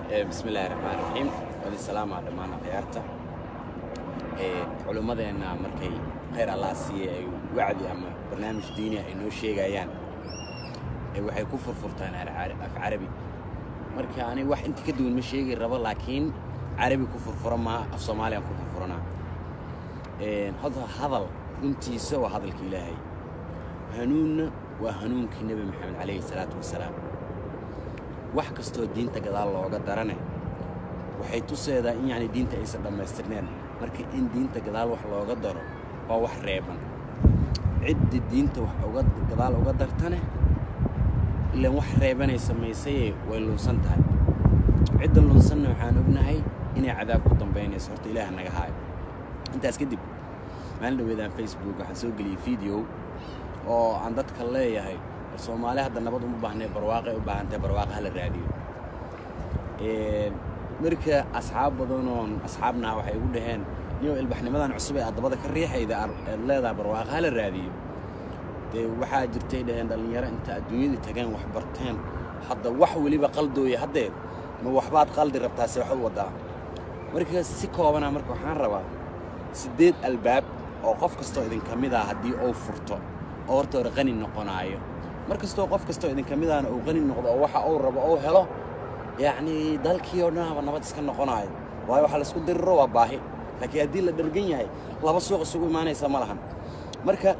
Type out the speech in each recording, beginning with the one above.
Bismi illaahi raxmaan raxiim. Wadi salaamaa dhammaan akhyaarta. Culimmadeenna markay khayr Allah siiye ay wacdi ama barnaamij diini ay noo sheegayaan, waxay ku furfurtaan af Carabi. Marka ani wax inta ka duwan ma sheegi rabo, laakiin Carabi ku furfura maa, af Soomaaliyaan ku furfuranaa. Hadal runtiisa waa hadalka Ilaahay, hanuunna waa hanuunkii Nebi Maxamed calayhi salaatu wasalaam. Wax kastoo diinta gadaal looga darane waxay tuseedaa in yacni diinta aysan dhammaystirneen. Marka in diinta gadaal wax looga daro waa wax reeban. Ciddi diinta wax uga gadaal uga dartane, ilaan wax reebanay samaysaye, way lunsan tahay. Cidda lunsanna waxaan ognahay inay cadaab ku dambaynayso. Horta Ilaah naga haayo. Intaas kadib, maalin dhaweedaan Facebook waxaan soo geliyey video oo aan dadka leeyahay: war Soomaali hadda nabad uma baahnee, barwaaqay u baahantahay, barwaaqa hala raadiyo. Marka asxaab badanoon asxaabnaha waxay igu dhaheen: niyow, ilbaxnimadan cusub ee addabada ka riixayda aad leedahay barwaaqa hala raadiyo, dee waxaa jirtay, dhaheen, dhallinyaro inta adduunyadii tageen, wax barteen, hadda wax weliba qaldooya. Haddeed ma waxbaad qaldi rabtaa se waxu waddaa? Marka si koobana, marka waxaan rabaa 8 albaab oo qof kastoo idinka mid ah haddii uu furto oo horta hore qani noqonaayo. Mar kastoo qof kastoo idinka mid ahna uu qani noqdo oo waxa uu rabo uu helo, yacni dalkii oo dhan haba nabad iska noqonaayo. Waayo, waxa laisku diriro waa baahi, laakiin haddii la dhargan yahay, laba suuq isugu imaanaysa ma lahan. Marka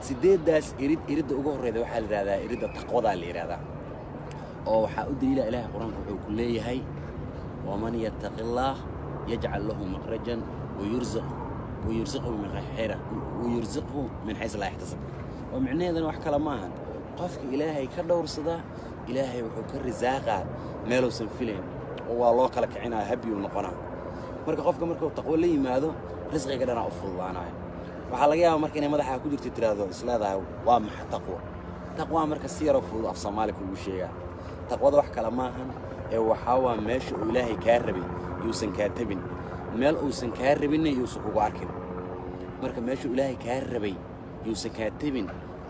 sideeddaas irid, iridda ugu horreyda waxaa la yidhahdaa iridda taqwadaa la yidhahdaa, oo waxaa u daliila Ilaahay Qur-aanka wuxuu ku leeyahay: "Waman yattaqi Allaah yajcal lahu makhrajan wayursiqhu min xaysu laa yaxtasib." Oo micnaheedana wax kale ma ahan: qofka Ilaahay ka dhowrsadaa, Ilaahay wuxuu ka risaaqaa meeluusan filayn, oo waa loo kala kicinaya, happy-uu noqonaa. Marka qofka markuu taqwo la yimaado, risqiga dhanaa u fududaanayo. Waxaa laga yaabaa marka inay madaxaa ku jirto, tiraahdo, isleedahay: "Waa maxa taqwo?" Taqwaa marka si yaroo fudud af Soomaali kugu sheegaa. Taqwada wax kale maahan ee waxaa waa meesha uu Ilaahay kaa rabay yuusan kaa tabin, meel uusan kaa rabinna yuusan kugu arkin. Marka meeshuu Ilaahay kaa rabay yuusan kaa tabin,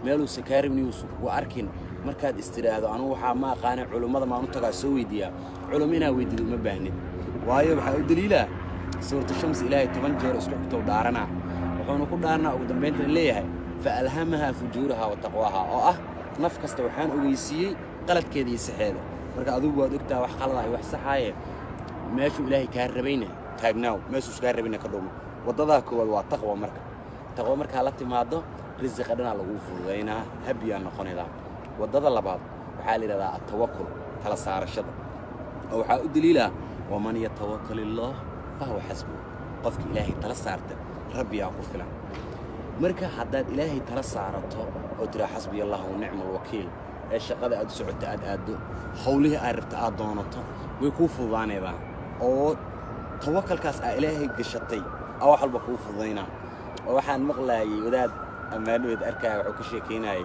meeluusan kaa rabin yuusan kugu arkin. Markaad istidhaahdo: "Anugu waxaa ma aqaanay, culummada maan u tagaa, soo weydiiyaa?" Culummo inaa weydiido uma baahnid. Waayo, waxaa u daliilaa Suurata Shams. Ilaahay 10 jeer isku xigtow dhaaranaa, wuxuuna ku dhaaranaa ugu dambayntan leeyahay: "Fa alhamahaa fujuurahaa wa taqwaahaa," oo ah naf kasta waxaan ogeysiiyey qaladkeeda iyo saxeeda. Marka adigu waad ogtaha wax qalada iyo wax saxaaye. Meeshuu Ilaahay kaa rabayna taagnaaw, meeshuus kaa rabayna ka dhumo. Waddadaa koowaad waa taqwa. Marka taqwa markaa la timaado, risiqa dhanaa laguu fududaynaa, happy-yaa noqonaydaa. Waddada labaad waxaa la yidhahdaa atawakul, tala saarashada, oo waxaa u daliilaa: "Waman yatawakal illaah fahuwa xasbuh." Qofka Ilaahay tala saarta, Rabbiyaa ku filan. Marka haddaad Ilaahay tala saarato oo tiraa "Xasbiya Allah wa nicma alwakiil", ee shaqada aad u socoto aad aaddo, howlihii aad rabta aad doonato, way kuu fududaanaydaa, oo tawakalkaas aa Ilaahay gashatay aa wax walba kuu fududaynaa. Oo waxaan maqlaayay wadaad ammaanaheed arkaya, wuxuu ka sheekaynayay,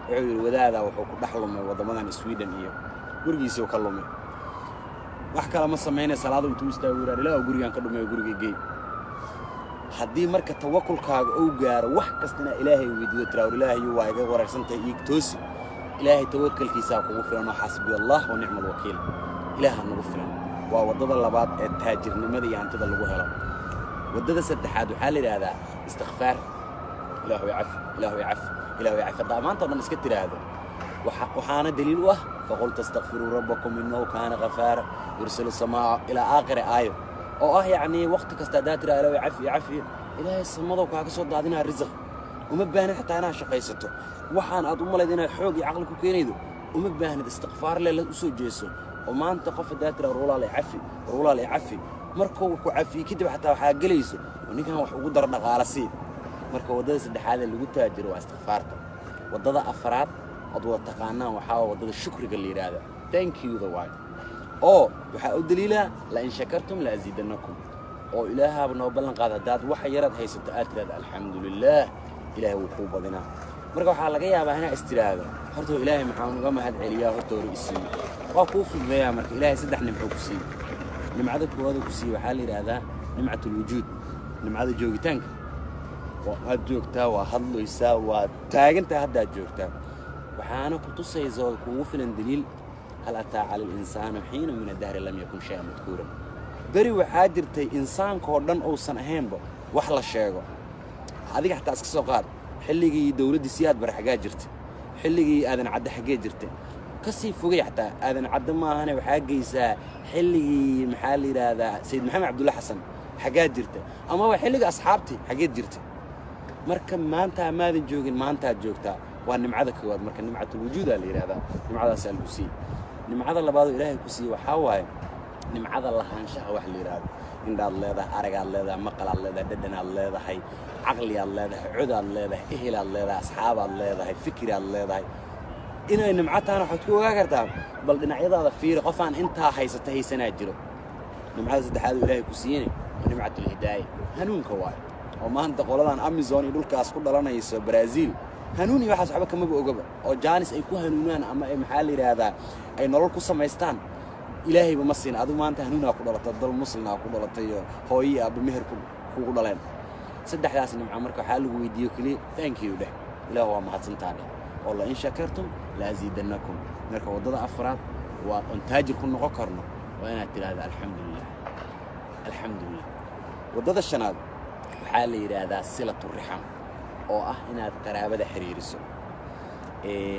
wuxuu yidhi: wadaadaa wuxuu ku dhex lumay waddamadan Sweden iyo gurigiisuu ka lumay. Wax kale ma samaynay, salaadu intuu istaago yidhaha: "Ilaah, gurigaan ka dhumay, guriga geey." Haddii marka tawakulkaaga uu gaaro, wax kastana Ilaahay weydiiyo, tiraa: "Ilaahayu, waa iga wareersantahay, iig toosi." Ilaahay tawakalkiisaa kugu filan, oo "Xasbiya Allah wa nicma alwakiil", Ilaaha nagu filan. Waa waddada labaad ee taajirnimada iyo hantida lagu helo. Waddada saddexaad waxaa la yidhaahdaa istikfaar. "Ilaahu cafi, Ilaahu cafi, Ilaahu cafi," haddaa maanta o dhan iska tiraahdo, waxaana daliil u ah: "Faqultu astakfiruu rabbakum innahu kaana ghafaara yursilu samaa," ilaa aakhiri aayo. Oo ah yacnii waqti kasta haddaa tiraa "Ilaahu cafi, cafi," Ilaahay samadow kaaga soo daadinaa risiq. Uma baahnid xataa inaad shaqaysato. Waxaan aad u malayd inaad xoog iyo caqli ku keenaydo, uma baahnid. Istikfaar le la u soo jeeso, oo maanta qof haddaa tiraa "War walaal cafi, war walaal cafi," markuu ku cafiye kadib, xataa waxaa gelayso oo ninkan wax ugu daro dhaqaala sii. Marka waddada saddexaad ee lagu taajiro waa istikfaarta. Waddada afraad ood wada taqaanaan waxaa waa waddada shukriga la yidhaahda, thank you the waay, oo waxaa u daliilaa "La in shakartum la aziidannakum," oo Ilaahaaba noo ballan qaada. Haddaad waxa yaraad haysato aad tidhahda "Alxamdu lilaah," Ilaahay wuu kuu badinaa. Marka waxaa laga yaabaa inaa is tidhaahdo: "Horta Ilaahay maxaan uga mahad celiyaa horta hore isiiyo?" Waa kuu fududeeyaa. Marka Ilaahay saddex nimco ku siiye. Nimcada koowaad ku siiye waxaa la yidhaahdaa nimcatulwujuud, nimcada joogitaanka. Waad joogtaa, waa hadlaysaa, waa taagantaa, haddaad joogtaa. Waxaana ku tusaysa oo kugu filan daliil Hal ataa cala alinsaanu xiina min addahri lam yakun shay-an madkuuran. Beri waxaa jirtay insaankoo dhan uusan ahaynba wax la sheego. Adiga xataa iska soo qaad, xilligii dowladdii Siyaad Bare xaggaa jirta? Xilligii Aadan Cadde xaggee jirta? Ka sii fogay xataa Aadan Cadde maahane, waxaa geysaa xilligii, maxaa la yidhaahdaa, Sayid Maxamed Cabdulla Xasan xaggaa jirta? Amaba xilliga asxaabtii xaggeed jirta? Marka maanta maadan joogin, maantaad joogtaa. Waa nimcada koowaad. Marka nimcatulwujuudaa la yidhahdaa, nimcadaasaa lagu siiyey. Nimcada labaadoo Ilaahay ku siiyey waxaa waaye nimcada lahaanshaha wax la yidhaahdo. Indhaad leedahay, aragaad leedahay, maqalaad leedahay, dhadhanaad leedahay, caqliyaad leedahay, codaad leedahay, ehelaad leedahay, asxaabaad leedahay, fikiraad leedahay. Inay nimco tahana waxaad ku ogaa kartaa, bal dhinacyadaada fiiri, qofaan intaa haysata haysanaa jiro. Nimcada saddexaad oo Ilaahay ku siiyey waa nimcatulhidaaya, hanuunka waayo. Oo maanta qoladan Amazon iyo dhulkaas ku dhalanayso, Brazil, hanuun iyo waxaas waxba kamaba ogaba, oo jaanis ay ku hanuunaan ama ay, maxaa la yidhaahdaa, ay nolol ku samaystaan Ilaahayba ma siin. Adigu maanta hanuunaa ku dhalatay, dal muslimnaa ku dhalatay, iyo hooyo iyo aabba meher kugu dhaleen. Saddexdaas nimco marka waxaa lagu weydiiyo keliya thank you dheh, Ilaah waa mahadsantaa dheh, oo la in shakartum la aziidannakum. Marka waddada afraad waa oon taajir ku noqon karno waa inaad tidhaahda alxamdulilah, alxamdulilah. Waddada shanaad waxaa la yidhaahdaa silatu rixam, oo ah inaad qaraabada xiriiriso.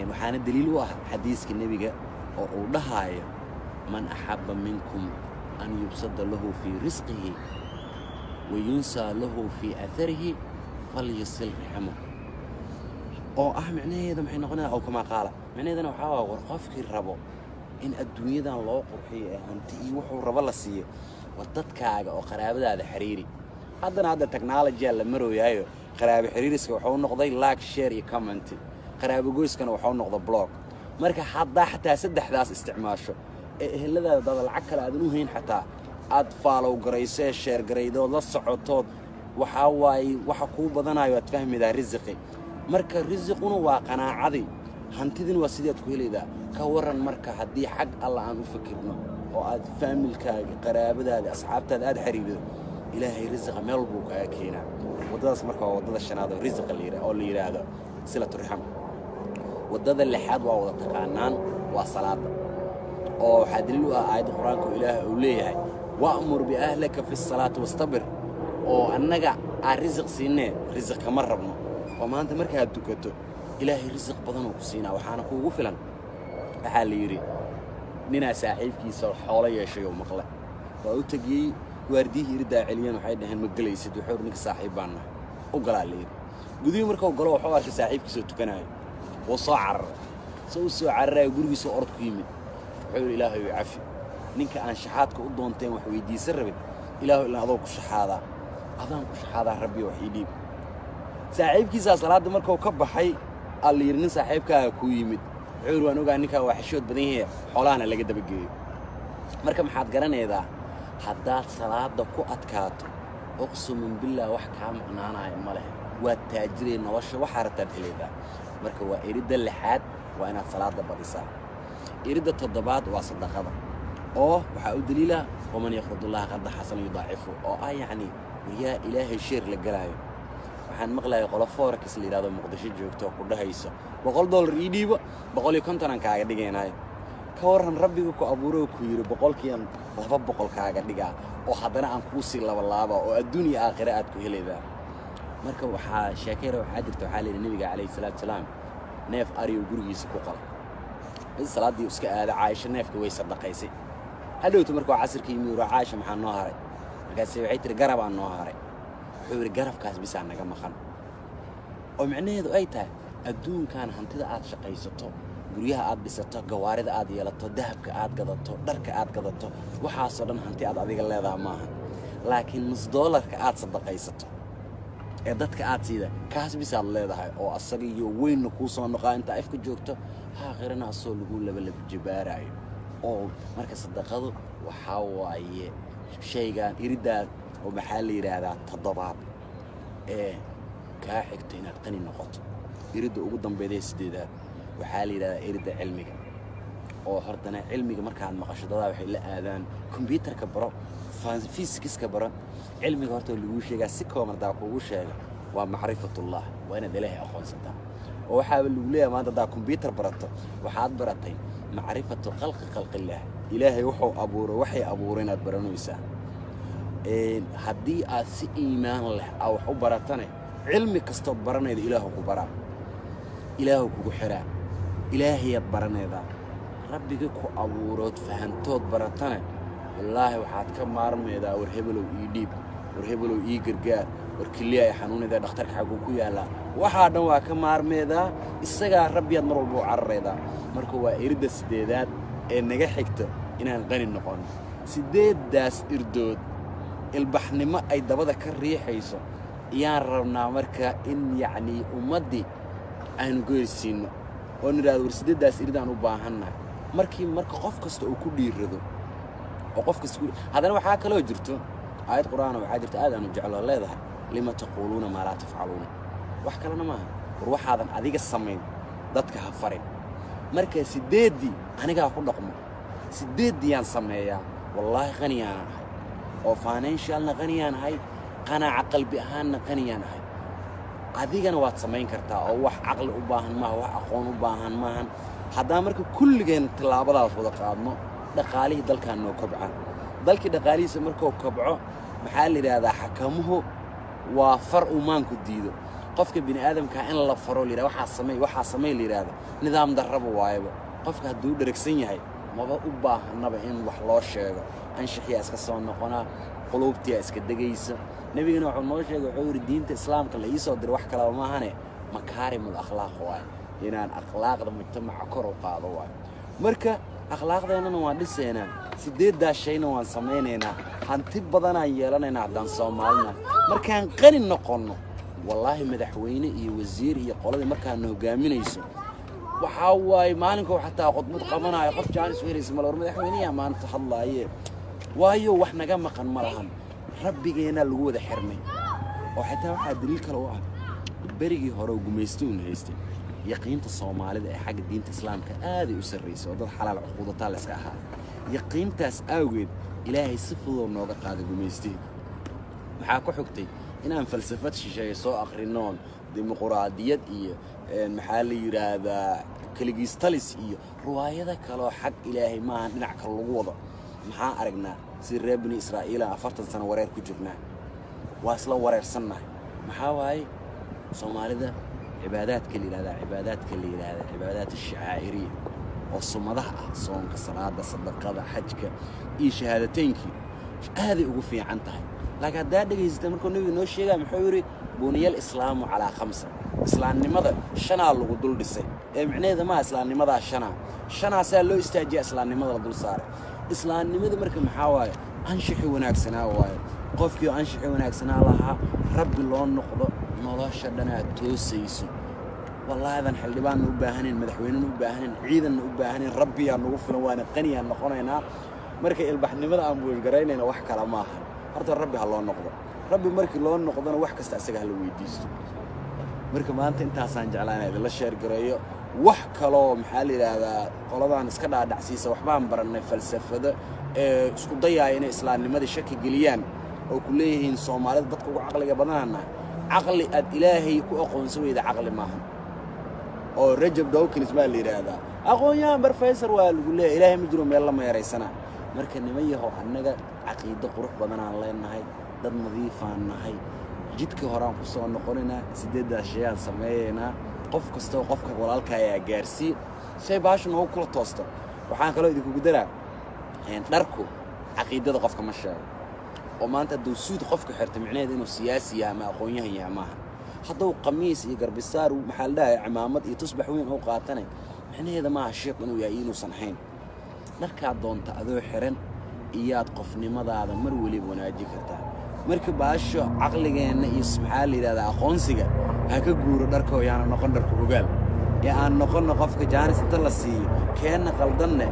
Waxaana daliil u ah xadiiska Nebiga oo uu dhahaayo: man axabba minkum an yubsada lahu fii risqihi wa yunsaa lahu fii atharihi falyasil rixamo. Oo ah micnaheeda maxay noqonaya? Aw kamaa qaala. Micnaheedana waxaa waaya, war qofkii rabo in adduunyadan loo qurxiyo ee hanti iyo wuxuu rabo la siiyo, war dadkaaga oo qaraabadaada xiriiri. Haddana hadda technology-a la marooyaayo, qaraabo xiriiriska wuxuu noqday like, share iyo comment, qaraabo goyskana wuxuu noqday block. Marka haddaa xataa saddexdaas isticmaasho ee eheladaada dada lacag kale aadan u hayn, xataa aad follow garayso ee share garaydood la socotood, waxaa waaye waxa kuu badanayo aad fahmaydaa risiqi. Marka risiquna waa qanaacadii, hantidina waa sidaad ku helaydaa. Ka warran marka haddii xag Alla aan u fikirno oo aad family-kaaga, qaraabadaada, asxaabtaada aad xiriirido, Ilaahay risiqa meel buu kaaga keenaa. Waddadaas marka waa waddada shanaad oo risiqa la yidha oo la yidhaahdo silatu rixam. Waddada lixaad waa wada taqaanaan, waa salaada, oo waxaa daliil u ah aayadda Qur-aanka oo Ilaah uu leeyahay: wa'mur biahlaka fi salaati wastabir. Oo annaga aan risiq siinee, risiq kama rabno. Oo maanta markaad tukato, Ilaahay risiq badanuu ku siinaa, waxaana kuugu filan. Waxaa la yidhi ninaa saaxiibkiisa xoolo yeeshay oo maqle waa u tegiyey. Waardiyihii irdaa celiyeen, waxay dhaheen: ma gelaysid. Wuxuu ninka saaxiib baan nahay, u galaa la yidhi. Gudihii markuu galo, wuxuu arkay saaxiibkiisoo tukanaayo. Wuu soo cararay. Soo u soo cararayo, gurigiisoo orod ku yimid. Wuxuu yidhi: Ilaahay cafi ninka aan shaxaadka u doonteen, wax weydiisan rabin. Ilaahu, ilan adoo ku shaxaadaa, adaan ku shaxaadaa, Rabbiyo wax ii dhiib. Saaxiibkiisaa salaadda markuu ka baxay aa la yidhi: nin saaxiibkaaga kuu yimid. Wuxuu yidhi: waan ogaa, ninkaa waa xishood badan yahe, xoolahana laga dabageeyo. Marka maxaad garanaydaa? Haddaad salaadda ku adkaato, uqsumun billah, wax kaa maqnaanaya ma leh. Waad taajirey, nolosha waxaa rabtaad helaydaa. Marka waa eridda lixaad, waa inaad salaadda badisaa. Eridda toddobaad waa sadaqada, oo waxaa u daliila: waman yaqrid allaha qardan xasanan yudaacifu. Oo ah yacni waryaa Ilaahay share la galaayo. Waxaan maqlayay qolo forex la yidhahdo Muqdisho joogto oo ku dhahayso: $100 ii dhiibo, 150aan kaaga dhigaynaayo. Ka warran Rabbiga ku abuuro ku yidhi: boqolkiian 200 kaaga dhigaa, oo haddana aan kuu sii labalaaba, oo adduun iyo aakhire aad ku helaydaa? Marka waxaa sheekayra waxaa jirta, waxaa layidhi Nebiga calayhi salaatu salaam neef ariyo gurigiisa ku qala bis, salaaddii iska aada. Caaisha neefka way sadaqaysay. Hadhowta markuu casirka yimi, yuru: Caaisha, maxaa noo haray? Markaase waxay tihi: garabaa noo haray. Wuxuu yidhi: garabkaas bisaa naga maqan. Oo micnaheedu ay tahay, adduunkan hantida aad shaqaysato, guryaha aad dhisato, gawaarida aad yeelato, dahabka aad gadato, dharka aad gadato, waxaasoo dhan hanti aad adiga leedaha maaha. Laakiin nus doolarka aad sadaqaysato ee dadka aad siida, kaas bisaad leedahay, oo asaga iyo weynna kuu soo noqaa intaa ifka joogto, aakhirana asoo lagu labalab jibaaraayo. Oo marka sadaqadu waxaa waaye shaygan iridaad oo, maxaa la yidhaahdaa, toddobaad ee kaa xigto inaad qani noqoto. Iridda ugu dambeydee sideedaad waxaa la yidhahdaa iridda cilmiga. Oo hortana cilmiga markaad maqasho, dadaa waxay la aadaan kombyuutarka baro, fiisikiska baro. Cilmiga horta laguu sheegaa, si kooban hadaa kuugu sheega, waa macrifatullah, waa inaad Ilaahay aqoonsataa. Oo waxaaba lagu leeyahay, maanta haddaa kombyuutar barato, waxaad baratay Macrifatu khalqi khalqillaah, Ilaahay wuxuu abuuray, waxay abuuray inaad baranaysaa. Haddii aad si iimaan leh aa wax u baratane, cilmi kastood baranayda Ilaahu ku baraa, Ilaahu kugu xiraa, Ilaahayaad baranaydaa. Rabbiga ku abuurood fahantood baratane, wallaahi waxaad ka maarmaydaa war hebelow ii dhiib, war hebelow ii gargaar, war keliya ay xanuunaydaa, dhakhtarka xagguu ku yaallaa. Waxaa dhan waa ka maarmeedaa, isagaa Rabbiyaad mar walba u cararaydaa. Marka waa iridda siddeedaad ee naga xigta inaan qani noqono. Siddeeddaas irdood ilbaxnimo ay dabada ka riixayso ayaan rabnaa. Marka in yacnii ummaddii aynu geersiinno oo nidhahdo, war siddeeddaas iridaan u baahannahay. Markii marka qof kasta uu ku dhiirado oo qof kasta ku haddana, waxaa kaloo jirto aayad Qur'aana, waxaa jirta aad aanu jecloo leedahay: "Lima taquuluuna maa laa tafcaluuna?" Wax kalena maaha, war waxaadan adiga samayn dadka ha farin. Marka siddeeddii anigaa ku dhaqmo, siddeeddiyaan sameeyaa, wallaahi qaniyaanan ahay, oo financialna qaniyaan ahay, qanaaca qalbi ahaanna qaniyaan ahay. Adigana waad samayn kartaa, oo wax caqli u baahan maaha, wax aqoon u baahan maahan. Haddaan marka kulligeen tallaabadaas wada qaadno, dhaqaalihii dalkaan noo kobca. Dalkii dhaqaalihiisa markuu kobco, maxaa la yidhaahdaa, xakamuhu waa far uu maanku diido. Qofka bini aadamkaa in la faro la yidhahdo waxaa samey, waxaa samey la yidhaahdo, nidaam darraba waayaba. Qofka hadduu dheragsan yahay, maba u baahanaba in wax loo sheego. Anshaxiyaa iska soo noqonaa, quluubtiyaa iska degaysa. Nebigana wuxuu noo sheegay, wuxuu yidhi: "Diinta Islaamka la iisoo diray wax kalaba maahane, makaarimul akhlaaq waaye, inaan akhlaaqda mujtamaca kor u qaado waayo." Marka akhlaaqdeennana waan dhisaynaa, siddeeddaas shayna waan samaynaynaa, hanti badanaan yeelanaynaa haddaan Soomaalina. Markaan qani noqonno, wallaahi madaxweyne iyo wasiir iyo qoladii markaana hogaaminayso, waxaa waaye maalinkuu xataa khudbad qabanayo, qof jaanis u helaysa male, war madaxweynayaa maanta hadlaaye, waayo wax naga maqan ma lahan. Rabbigeennaa lagu wada xirmay. Oo xitaa waxaa daliil kale u ah, berigii hore oo gumaystuun haystay, yaqiinta Soomaalida ee xagga diinta Islaamka aaday u sarraysay, oo dad xalaal cuquudataa la iska ahaa. Yaqiintaas awgeed Ilaahay si fududoo nooga qaaday gumaystihii. Maxaa ku xigtay? Inaan falsafad shisheeye soo akhrinoon, dimuquraadiyad iyo maxaa la yidhaahdaa, keligiistalis iyo riwaayado kaloo xag Ilaahay maahan, dhinac kale lagu wado. Maxaa aragnaa? Si reer Bani Israa'iila 40 sano wareer ku jirnaa, waa isla wareersannahay. Maxaa waaye? Soomaalida cibaadaadka la yidhahdaa, cibaadaadka la yidhahdaa cibaadaat ashacaa'iriya oo sumadaha ah, soonka, salaada, sadaqada, xajka iyo shahaadateynkii, aaday ugu fiican tahay. Laakiin haddaa dhegaysata markuu Nebiga noo sheegaya, muxuu yidhi? "Buniya alislaamu calaa khamsa." Islaamnimada shanaa lagu dul dhisay, ee micnaheeda maa islaamnimadaa shanaa shanaasaa loo istaajiya, islaamnimada la dul saaray. Islaamnimada marka maxaa waaye? Anshixi wanaagsanaa waaye. Qofkii anshixi wanaagsanaa lahaa, Rabbi loo noqdo, nolosha dhanaad toosayso. Wallaahidan xildhibaanna u baahanayn, madaxweynena u baahanayn, ciidanna u baahanayn, Rabbiyaa nagu filan, waana qaniyaan noqonaynaa. Marka ilbaxnimada aan buushgaraynayna wax kale maaha. Horta Rabbi ha loo noqdo. Rabbi markii loo noqdona, wax kasta isaga ha la weydiisto. Marka maanta intaasaan jeclaa inaan idinla share gareeyo. Wax kaloo maxaa la yidhaahdaa, qoladaan iska dhaadhacsiisa waxbaan barannay falsafado ee isku dayaaya inay islaamnimadii shaki geliyaan, oo ku leeyihiin Soomaalida dadka ugu caqliga badanaana. Caqli aad Ilaahay ku aqoonsan weyda caqli maaha. Oo Rajab Dawkins baa la yidhaahdaa, aqoon-yahan professor waa lagu leeyahy, Ilaahay ma jiro meel la meeraysana. Marka niman yahow, annaga caqiido qurux badanaan leenahay, dad nadiifaan nahay, jidka horaan ku soo noqonaynaa, siddeeddaas shayaan sameeyaynaa. Qof kastoo qofka walaalka ayaa gaarsii shay baashu noogu kula toosto. Waxaan kaloo idinkugu daraa, dharku caqiidada qofka ma sheego. Oo maanta hadduu suud qofka xirta, micnaheed inuu siyaasi yahay ama aqoon-yahan yahay maaha. Hadduu qamiis iyo garbisaar, maxaa la dhahay, cimaamad iyo tusbax weyn oo qaatanay, micnaheeda maaha sheekh inuu yahay iyo inuusan hayn. Dharkaa doonta adoo xiran iyaad qofnimadaada mar weliba wanaaji kartaa. Marka baasho caqligeenna iyo maxaa la yidhahdaa, aqoonsiga ha ka guuro dharkoo, yaana noqon dharka ogaal, ee aan noqonno qofka jaanis inta la siiyo keenna qaldanne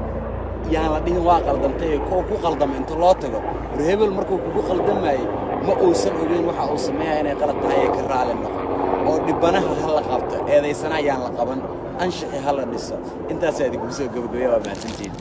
yaan la dhihin waa qaldantay, ee kuwa ku qaldama inta loo tago, war hebel markuu kugu qaldamayey ma uusan ogeyn waxa uu sameeyaa inay qalad tahay, ee ka raali noqon, oo dhibanaha ha la qabto, eedaysana ayaan la qaban, anshixi ha la dhiso. Intaasaa idinkugu soo gabagabaya. Waa mahadsantiin.